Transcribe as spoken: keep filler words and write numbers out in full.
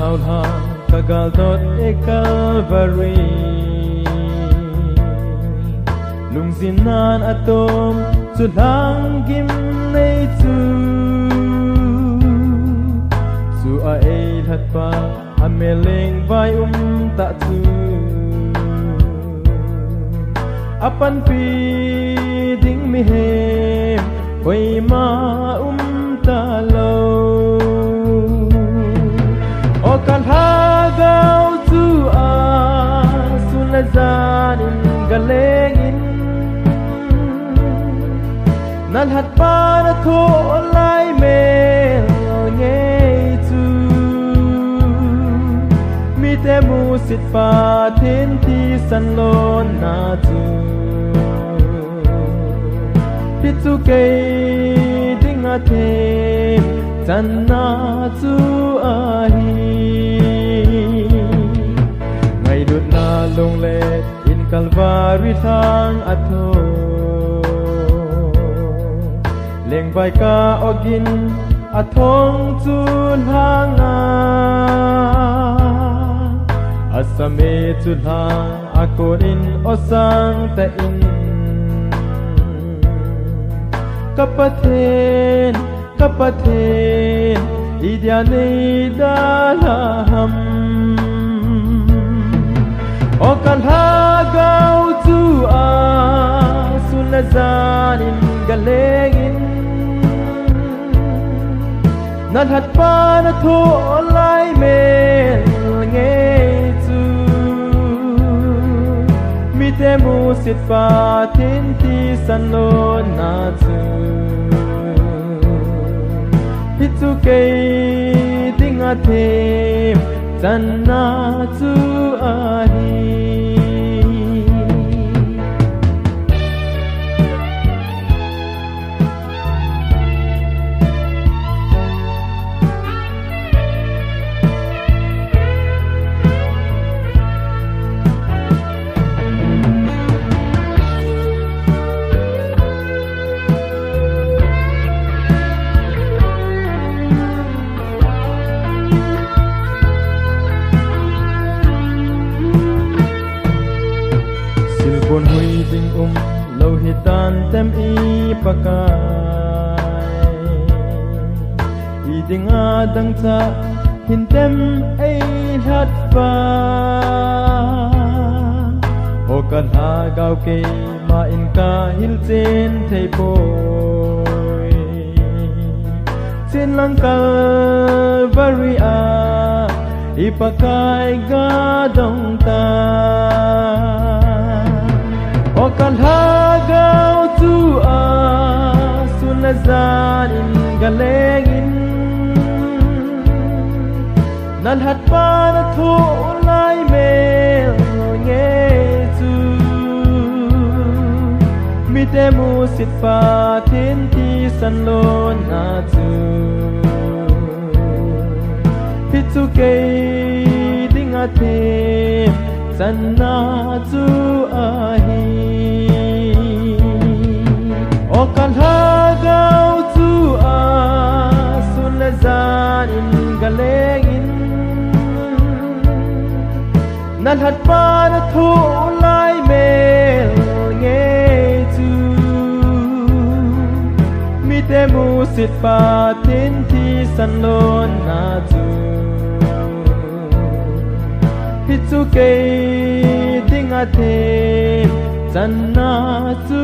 Lha ka galdot e Calvary, lungzinnan atom chu lhang gimnei chu, chu a ei lhatpa a meleng vai um tah chu, a panpi ding mihem koima um talou. O ka lhagao chu a sun le jan in galeng in, na lhatpa na thoh lai mel ngei chu, mite musit Pathen thisan lonna chu, hichu kei dinga themchanna chu ahi. Ngailutna lunglet in Calvary lhang a thoh, lengvai ka ogin a thong chu lhang a, a same chu lhang a kon in osang tah in, ka Pathen, ka Pathen, idia nei dalha ham. O ka lhagao chu a sun le jan in galeng in, na lhatpa na thoh lai mel ngei chu, mite musit Pathen thisan lonna chu, hichu kei dinga themchanna chu ahi. Silbon hui ding umlou hitan tem i Pakai, i dinga dangchah hin tem ei lhatpa. O ka lhagao, keima in ka hilchen thei poi, chenlang Calvary a i Pakai ga dong tan. O ka lhagao chu a sun le jan in galeng in, na lhatpa na thoh lai mel ngei chu, mite musit Pathen thisan lonna chu, hichu kei dinga themchanna chu ahi. O ka lhagao chu a sun le jan in galeng in, na lhatpa na thoh lai mel ngei chu, mite musit Pathen thisan lonna chu, hichu kei dinga themchanna chu